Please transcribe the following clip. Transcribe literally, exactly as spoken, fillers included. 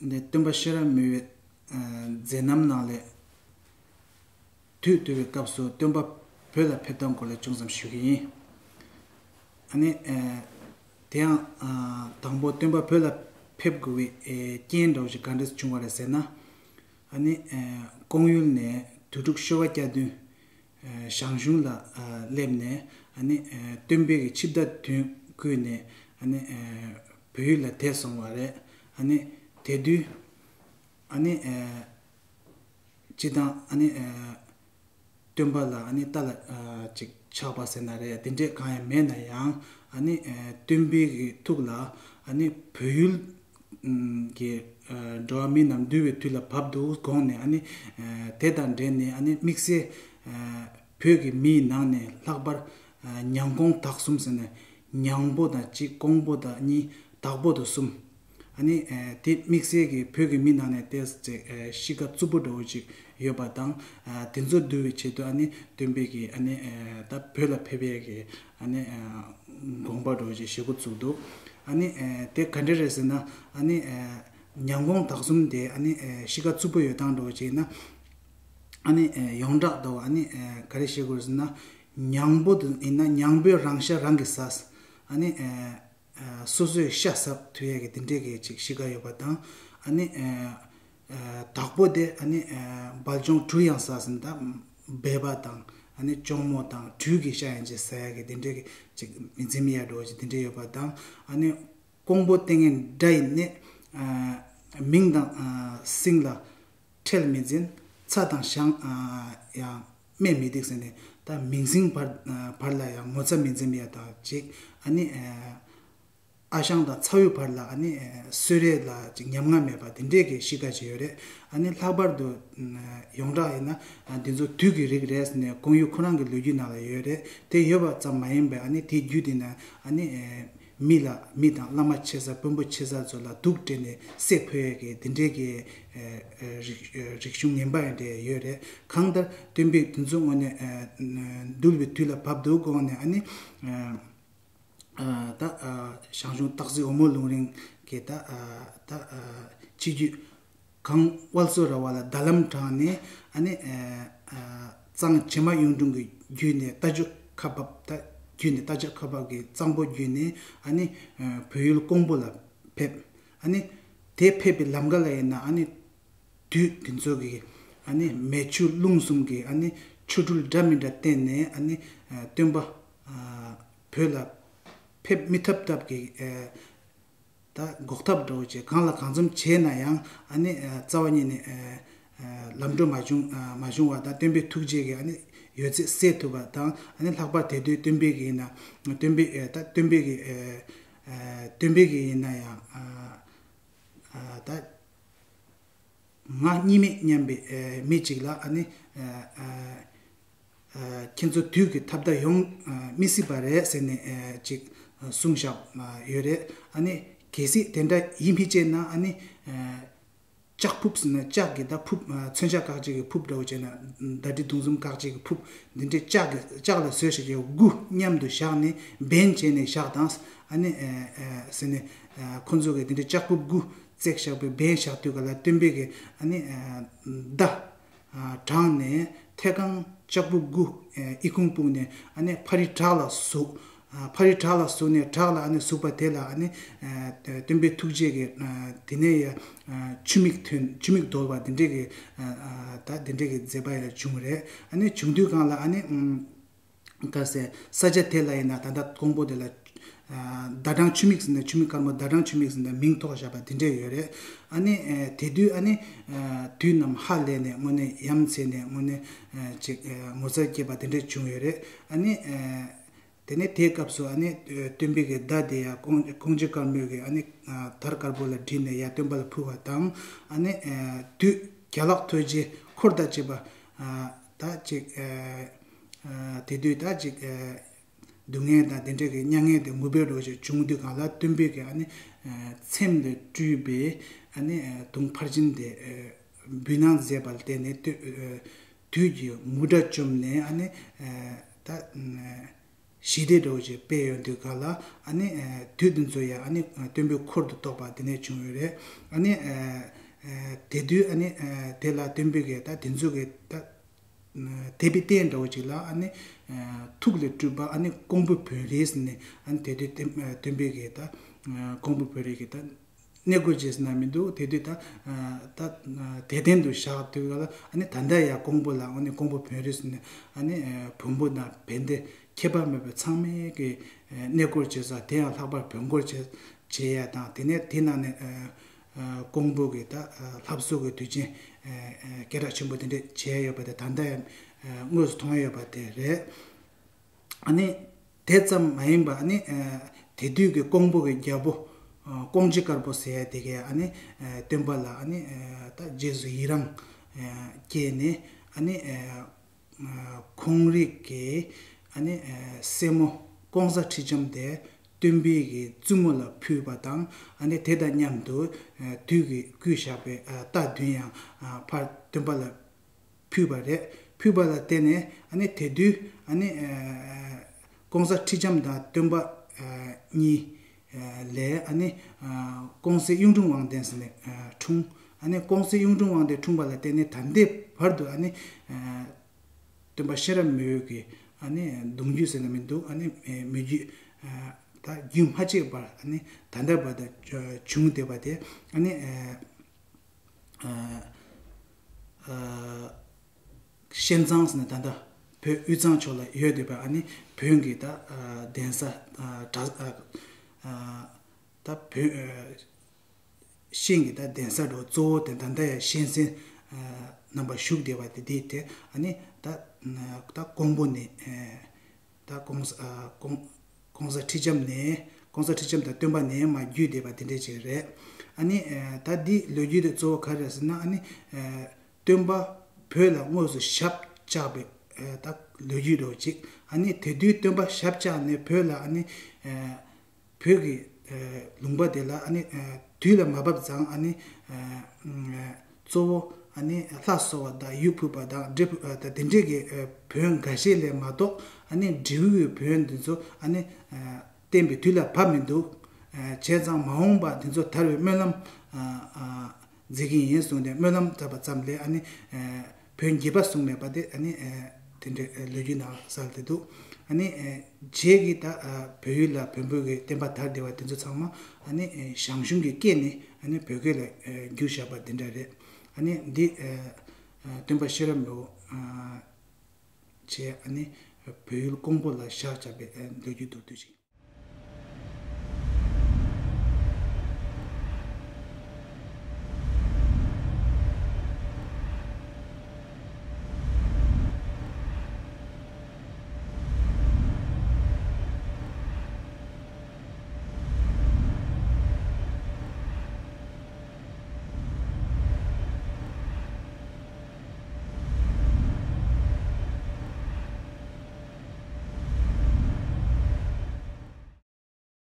འདི་སྟོན་པ་ཤེས་རབ་མི་བོའི་མཛད་རྣམ་ནང་ལས། དུས་དུས་པའི་སྐབས་སུ་སྟོན་པ་བོད་ལ་ཕེབས་སྟངས་སྐོར་ལ་ཅུང་ཙམ་ཞུ་གི་ཡིན། ཨ་ནི། དེ་ཡང་། དང་པོ་སྟོན་པ་བོད་ལ་ཕེབས་དགོས་པའི་རྐྱེན་འདྲ་བོ་ཞིག་ག་འདྲས་བྱུང་བ་རེད་ཟེར་ན། ཨ་ནི། ཀོང་ཡུལ་ནས་དུས་དྲུག་ཤོ་བ་སྐྱ་བདུན། ཞང་ཞུང་ལ་སླེབས་ནས། ཨ་ནི། སྟོན་པའི་གི་ཆིབས་རྟ་བདུན་བསྐོས་ནས། ཨ་ནི། བོད་ཡུལ་ལ་དེད་སོང་བ་རེད། ཨ་ནི། དེ་དུས། ཨ་ནི། སྤྱི་བཏང་ཨ་ནི། སྟོན་པ་ལ་ཨ་ནི་རྟ་ལ་ཅིག་ཆགས་པ་ཟེར་ན་རེད། དེ་འདྲས་གང་ཡང་མེད་ན་ཡང་། ཨ་ནི། སྟོན་པའི་གི་ཐུགས་ལ་ཨ་ནི་བོད་ཡུལ་གྱི་འགྲོ་བ་མི་རྣམས་འདུལ་བའི་དུས་ལ་བབ་འདུག་དགོངས་ནས། ཨ་ནི། དེ་དང་འབྲེལ་ནས་ཨ་ནི་དམིགས་བསལ་བོད་ཀྱི་མིའི་ནང་ནས་ལྷག་པར་ཉང་ཀོང་དག་གསུམ་ཟེར་ནས། ཉང་པོ་དང་གཅིག་ཀོང་པོ་དང་གཉིས། དག་པོ་དང་གསུམ། ཨ་ནི། དེ་དམིགས་བསལ་གྱི་བོད་ཀྱི་མི་ནང་ནས་ཏོག་ཙམ་གཤིས་ཀ་རྩུབ་པོ་འདྲ་བོ་ཅིག་ཡོད་པ་དང་། དེ་ཚོ་འདུལ་བའི་ཆེད་དུ་ཨ་ནི་སྟོན་པའི་གི་ཨ་ནི། ད་བོད་ལ་ཕེབས་པའི་གི་ཨ་ནི། དགོངས་པ་འདྲ་བོ་ཅིག་བཞེས་འགོ་བཙུགས་འདུག་ཨ་ནི། དེ་ག་འདྲ་རེད་ཟེར་ན། ཨ་ནི། ཉང་ཀོང་དག་གསུམ་དེ་ཨ་ནི། གཤིས་ཀ་རྩུབ་པོ་ཡོད་སྟངས་འདྲ་བོ་ཅིག་ཡིན་ན། ཨ་ནི། ཡོངས་གྲགས་འདྲ་བོ་ཨ་ནི། ག་རེ་བཤད་དགོས་ཟེར་ན། ཉང་པོ་དེ་ཡིན་ན་ཉང་པོའི་རང་ཤ་རང་གིས་ཟ། ཨ་ནི། སོ་སོའི་ཤ་ཟ་ཐུབ་ཡས་ཀྱི་དེ་འདྲས་ཀྱི་ཅིག་གཤིས་ཀ་ཡོད་པ་དང་། ཨ་ནི། དག་པོ་དེ་ཨ་ནི། སྦལ་ལྕོང་སྦྲུལ་ཡང་ཟ་ཟིན་ད། སྦལ་པ་དང་ཨ་ནི་གཅོང་མོ་དང་སྦྲུལ་གྱི་ཤ་ཡང་ཅིག་ཟ་ཡས་ཀྱི་དེ་འདྲས་ཀྱི་ཅིག་མི་འཛེམ་ཡས་འདྲ་བོ་ཅིག་དེ་འདྲས་ཡོད་པ་དང་། ཨ་ནི། ཀོང་པོ་ལྟས་ངན་དགྲ་ཡིན་ནི། མིང་དང་། སྲིང་ལ། ཁྲེལ་མི་འཛིན། ཚྭ་དང་ཞང་ཡང་སྨད་མི་སྡིག་ཟེར་ནས། ད་མིང་སྲིང་བར་བར་ལ་ཡང་ངོ་ཚ་མི་འཛེམ་ཡ་དང་ཅིག་ཨ་ནི། ཨ་ཞང་དང་ཚ་བོའི་བར་ལ་ཨ་ནི། གསོད་རེས་ལ་ཅིག་ཉམ་ང་མེད་པ་དེ་འདྲས་ཀྱི་གཤིས་ཀ་ཅིག་ཡོད་རེད། ཨ་ནི་ལྷག་པར་དུ། ཡོངས་གྲགས་ཡིན་ན། འདི་ཚོ་དུས་ཀྱི་རིགས་རེད་ཟེར་ནས་ཀོང་ཡུལ་ཁོ་རང་གི་ལོ་རྒྱུས་ནང་ལ་ཡོད་རེད། དེ་ཡོད་པ་ཙམ་མ་ཡིན་པའི་ཨ་ནི་དེ་བརྒྱུད་དེ་ན་ཨ་ནི། མི་ལ་མི་དང་བླ་མ་ཆེ་ས་དཔོན་པོ་ཆེ་ས་ཚོ་ལ་སྡུག་སྤྲད་ནས་བསད་ཕོད་ཡས་ཀྱི་དེ་འདྲས་ཀྱི་རིག་རིག་གཞུང་ངན་པ་ཡང་འདྲ་ཡོད་རེད། གང་ལྟར་སྟོན་པས་དེ་ཚོ་དངོས་གནས་འདུལ་བའི་དུས་ལ་བབ་འདུག་དགོངས་ནས། ཨ་ནི། ད་ཞང་ཞུང་སྟག་གཟིག་འོལ་མོ་ལུང་རིང་གི་ད་ད་ཆིབས་བརྒྱུད། གངས་དབལ་མཚོ་ར་བ་ལ་རྡ་ལམ་དྲངས་ནས། ཨ་ནི། གཙང་བྱེ་མ་གཡུང་དྲུང་གི་བརྒྱུད་ནས་རྟ་མཆོག་ཁ་འབབ། ད་བརྒྱུད་ནས་རྟ་མཆོག་ཁ་འབབ་ཀྱི་གཙང་པོ་བརྒྱུད་ནས། ཨ་ནི། བོད་ཡུལ་ཀོང་པོ་ལ་ཕེབས། ཨ་ནི། དེ་ཕེབས་པའི་ལམ་ཁ་ལ་ཡིན་ན་ཨ་ནི། དུས་དེ་ཚོ་གི་ཨ་ནི་མེ་ཆུ་རླུང་གསུམ་གྱི་ཨ་ནི་ཆོ་འཕྲུལ་འདྲ་མི་འདྲ་བསྟན་ནས། ཨ་ནི། སྟོན་པ་བོད་ལ་ཕེབས་མི་ཐབས་ཐབས་ཀྱི། ད་འགོག་ཐབས་འདྲ་བོ་བྱས། གང་ལ་གང་འཚམ་བྱས་ན་ཡང་། ཨ་ནི། རྩ་བ་ཉིད་ནས་ལམ་འགྲོ་མ་བྱུང་མ་བྱུང་བ་དང་། སྟོན་པའི་ཐུགས་རྗེ་གིས་ཨ་ནི་ཡོད་ཚད་སེལ་ཐུབ་པ་དང་། ཨ་ནི་ལྷག་པར་དེ་དུས་སྟོན་པའི་གི་ཡིན་ན། སྟོན་པའི། ད་སྟོན་པའི་གི། སྟོན་པའི་གི་ཡིན་ན་ཡང་། ད་ང་གཉིས་མེད་སྙམ་པའི་མི་གཅིག་ལ། ཨ་ནི། ཁྱེད་ཚོ་དུས་ཀྱི་ཐབས་ད་ཡོང་མི་སྲིད་པ་རེད་ཟེར་ནས་ཅིག་གསུངས་བཞག་ཡོད་རེད། ཨ་ནི་གལ་སྲིད་དེ་འདྲ་ཡིན་མི་བྱས་ན། ཨ་ནི་ལྕགས་ཕུབ་ཟེར་ན་ལྕགས་ཀྱི་ད་ཕུབ། མཚོན་ཆ་བཀག་བྱེད་ཀྱི་ཕུབ་འདྲ་བོ་བྱས་ན། ད་འདྲི་མདུང་ཟུམ་བཀག་བྱེད་ཀྱི་ཕུབ་འདི་འདྲའི་ལྕགས་ཀྱི་ལྕགས་ལ་བཟོས་བྱས་ཀྱི་དགུ་མཉམ་དུ་བཞག་ནས་འབེན་བྱས་ནས་བཞག་དང་། ཨ་ནི་ཟེར་ནས་ཁོ་ཚོ་གིས་འདི་འདྲའི་ལྕགས་ཕུབ་དགུ་བརྩེགས་བཞག་པའི་འབེན་བཞག་དུས་ག་ལ་སྟོན་པའི་གི་ཨ་ནི་མདའ། དྲངས་ནས་ཐད་གང་ལྕགས་ཕུབ་དགུ་ཨི་ཁུང་སྤུངས་ནས། ཨ་ནི་ཕ་རི་བྲག་ལ་ཟུག་ཕ་རི་བྲག་ལ་ཟུག་ནས། བྲག་ལ་ཨ་ནི་ཟུག་པ་དེ་ལ་ཨ་ནི་སྟོན་པའི་ཐུགས་རྗེ་གིས་དེ་ནས་ཡ་ཆུ་མིག་ཐོན། ཆུ་མིག་རྡོལ་བ་དེ་འདྲས་ཀྱི་ད་དེ་འདྲས་ཀྱི་མཛད་པ་ཡང་བྱུང་རེད། ཨ་ནི་བྱུང་དུས་སྒང་ལ་ཨ་ནི། ག་ཟེ། ས་ཆ་དེ་ལ་ཡིན་ན་ད་ལྟ་ཀོང་པོ་དེ་ལ། ཟླ་གྲང་ཆུ་མིག་ཟེར་ནས། ཆུ་མིག་དཀར་མོ་ཟླ་གྲང་ཆུ་མིག་ཟེར་ནས་མིང་ཐོགས་བཞག་པ་དེ་འདྲས་ཡོད་རེད། ཨ་ནི་དེ་དུས་ཨ་ནི་དུས་ནམ་ཧ་ལས་ནས་དངོས་གནས་ཡ་མཚན་ནས་དངོས་གནས་ཅིག་ངོ་མཚར་སྐྱེས་པ་དེ་འདྲས་བྱུང་ཡོད་རེད། ཨ་ནི་དེ་ནས་དེའི་སྐབས་སུ་ཨ་ནི་སྟོན་པའི་གི་མདའ་དེ་ཡ་ཀོང་ཀོང་ཇོ་དཀར་མོས་གི་ཨ་ནི་དར་དཀར་པོ་ལ་བསྒྲིལ་ནས་ཡ་སྟོན་པ་ལ་ཕུལ་བ་དང་། ཨ་ནི་དུས་རྒྱ་ལག་ཐོལ་རྗེས་འཁོར་དང་བཅས་པ་ད་ཅིག་དེ་དུས་ད་ཅིག་སྡུག་བསྔལ་དང་དེ་འདྲ་གི་མྱ་ངན་དེ་ངུ་འབོད་འདྲ་བོ་ཞིག་བྱུང་དུས་སྒང་ལ་སྟོན་པའི་གི་ཨ་ནི་ཚེམས་ལས་སྤྲུལ་པའི་ཨ་ནི་དུང་ཕར་ཕྱིན་དེ་འབུལ་གནང་མཛད་པ་ལ་བརྟེན་ནས། དུས་ཀྱི་ངུ་སྒྲ་བཅོམ་ནས་ཨ་ནི་ད་ ཞི་བདེ་འདྲ་བོ་ཅིག་སྤེལ་ཡོང་དུས་ག་ལ་ཨ་ནི་དུས་དེ་ཚོ་ཡ་ཨ་ནི་སྟོན་པའི་འཁོར་དུ་གཏོགས་པ་དེ་ནས་བྱུང་ཡོད་རེད། ཨ་ནི་དེ་དུས་ཨ་ནི་དེ་ལ་སྟོན་པའི་གི་ད་དེ་ཚོ་གི་ད་དད་པའི་རྟེན་འདྲ་བོ་ཅིག་ལ་ཨ་ནི་ཐུགས་ལས་སྤྲུལ་པ་ཨ་ནི་ཀོང་པོ་བོན་རི་ཟེར་ནས་ཨ་ནི་དེ་དུས་སྟོན་པའི་གི་ད་ཀོང་པོ་བོན་རི་གི་ད་གནས་སྐོར་བྱས་ཟིན་ན་མི་འདུག་དེ་དུས་ད་ད་དད་རྟེན་དུ་བཞག་དུས་ག་ལ་ཨ་ནི་ད་ལྟ་ཡང་ཀོང་པོ་ལ་ཨ་ནི་ཀོང་པོ་བོན་རི་ཟེར་ནས་ཨ་ནི་བོན་པོ་དང་བན་དེ་ཁྱད་པར་མེད་པའི་ཚང་མའི་གི་གནས་སྐོར་བྱེད་ས། དེ་ཡང་ལྷག་པར་བོན་སྐོར་བྱེད་བྱེད་ཡ་དང་། དེ་ནས་དེ་ནང་ནས་ཀོང་པོ་གི་ད་ལྷ་བཟོ་གི་དུས་ཆེན་སྐད་གྲགས་ཆེན་པོ་དེ་འདྲ་བྱས་ཡོད་པ་དེ་ད་ལྟ་ཡང་དངོས་སུ་མཐོང་ཡོད་པ་དེ་རེད། ཨ་ནི་དེ་ཙམ་མ་ཡིན་པ་ཨ་ནི་དེ་དུས་ཀྱི་ཀོང་པོ་གི་རྒྱལ་པོ་ཀོང་ཇི་དཀར་པོ་ཟེར་ཡ་དེ་གས་ཨ་ནི་སྟོན་པ་ལ་ཨ་ནི་ད་རྗེས་སུ་ཡི་རང་སྐྱེས་ནས་ཨ་ནི་ཁོང་རིགས་ཀྱི་ཨ་ནི་སྲས་མོ་ཀོང་ས་ཁྲི་ལྕམ་དེ་སྟོན་པའི་གི་བཙུན་མོ་ལ་ཕུལ་བ་དང་། ཨ་ནི་དེ་དང་མཉམ་དུ་དུས་ཀྱི་བསྐུལ་བཞག་པའི་རྟ་བདུན་ཡང་ཕར་སྟོན་པ་ལ་ཕུལ་བ་རེད། ཕུལ་བ་ལ་བརྟེན་ནས་ཨ་ནི་དེ་དུས་ཨ་ནི་ཀོང་ས་ཁྲི་ལྕམ་དང་སྟོན་པ་གཉིས་ལས་ཨ་ནི་ཀོང་སྲས་གཡུང་དྲུང་དབང་ལྡན་ཟེར་ནས་འཁྲུངས། ཨ་ནི་ཀོང་སྲས་གཡུང་དྲུང་དབང་ལྡན་འཁྲུངས་པ་ལ་བརྟེན་ནས་ད་ལྟའི་བར་དུ་ཨ་ནི་སྟོན་པ་གཤེན་རབ་མི་བོ་གི་ཨ་ནི་གདུང་རྒྱུད་ཟེར་ན་མི་འདུག་ཨ་ནི་མི་རྒྱུད་ད་རྒྱུན་མ་ཆད་པར་ཨ་ནི་ད་ལྟ་བར་དུ་བྱུང་བསྡད་པ་དེ་ཨ་ནི། ཤན་ཚང་ཟེར་ན་ད་ལྟ་བོད་དབུས་གཙང་ཕྱོགས་ལ་ཡོད་བསྡད་པ་ཨ་ནི་བོན་གྱི་ད་གདན་ས་གྲྭ་ད་བོད་ཤན་གྱི་ད་གདན་ས་འགྲོ་གཙོ་བོ་དེ་ད་ལྟ་ཡང་གཤེན་གསན་རྣམ་པ་བཞུགས་བསྡད་པ་དེ་དེ་དེ་ཨ་ནི་ད་ད་ཀོང་པོ་ནས། ད་ཀོང་ས་ཨ་ཀོང་ཀོང་ས་ཁྲི་ལྕམ་ནས་ཀོང་ས་ཁྲི་ལྕམ་དང་སྟོན་པ་ནས་མར་བརྒྱུད་བསྡད་པ་དེ་འདྲས་ཅིག་རེད། ཨ་ནི་ཨ་ད་འདི་ལོ་རྒྱུས་དེ་གཙོ་བོ་ག་རེ་རེད་ཟེར་ན། ཨ་ནི་ཨ་སྟོན་པ་བོད་ལ་དངོས་སུ་ཞབས་བཅགས་པའི་ཨ་ད་ལོ་རྒྱུས་འདྲ་བོ་ཅིག་ཨ་ནི་དེ་དུས་སྟོན་པ་ཞབས་བཅགས་ནས་བོད་ལ་ཨ་ནི་ཨ་བོད་ཀྱི་ཨ་ལུང་པ་དེ་ལ་ཨ་ནི་ཨ་དུས་ལ་མ་བབ་ཙང་ཨ་ནི་ཨ་གཙོ་བོ་ཨ་ནི་ལྷ་གསོལ་བ་དང་ཡུལ་ཕུད་པ་དང་འབྲས་བུ་ཨ་ད་དེ་འདྲས་ཀྱི་ཨ་བོན་འགའ་ཤས་ལས་མ་གཏོགས། ཨ་ནི་འབྲས་བུའི་བོན་འདི་ཚོ་ཨ་ནི་ཨ་བསྟན་པའི་དུས་ལ་བབ་མི་འདུག་ཨ་བྱས་ཙང་མ་འོངས་པ་འདི་ཚོ་དར་བའི་སྨོན་ལམ་ཨ་ཨ་མཛད་ཀྱི་ཡིན་གསུངས་ཏེ་སྨོན་ལམ་བཏབ་པ་ཙམ་ལས་ཨ་ནི་ཨ་བོན་རྒྱས་པ་གསུངས་མེད་པ་དེ་ཨ་ནི་ཨ་དེ་འདྲའི་ཨ་ལོ་རྒྱུས་ནང་གསལ་ཏེ་འདུག་ཨ་ནི་ཨ་རྗེས་ཀྱི་ད་ཨ་བོད་ཡུལ་ལ་བོན་པོ་གི་བསྟན་པ་དར་བསྡད་པ་དེ་ཚོ་ཚང་མ་ཨ་ནི་ཨ་ཞང་ཞུང་གི་སྐད་ནས་ཨ་ནི་བོད་སྐད་ལ་ཨ་བསྒྱུར་བཞག་པ་དེ་འདྲ་རེད། ཨ་ནི་འདི་ཨ་ཨ་སྟོན་པ་གཤེན་རབ་མི་བོ་ཨ་བྱས་ཨ་ནི་བོད་ཡུལ་ཀོང་པོ་ལ་ཞག་བཅགས་པའི་ཨ་ལོ་རྒྱུས་མདོར་བསྡུས་ཤིག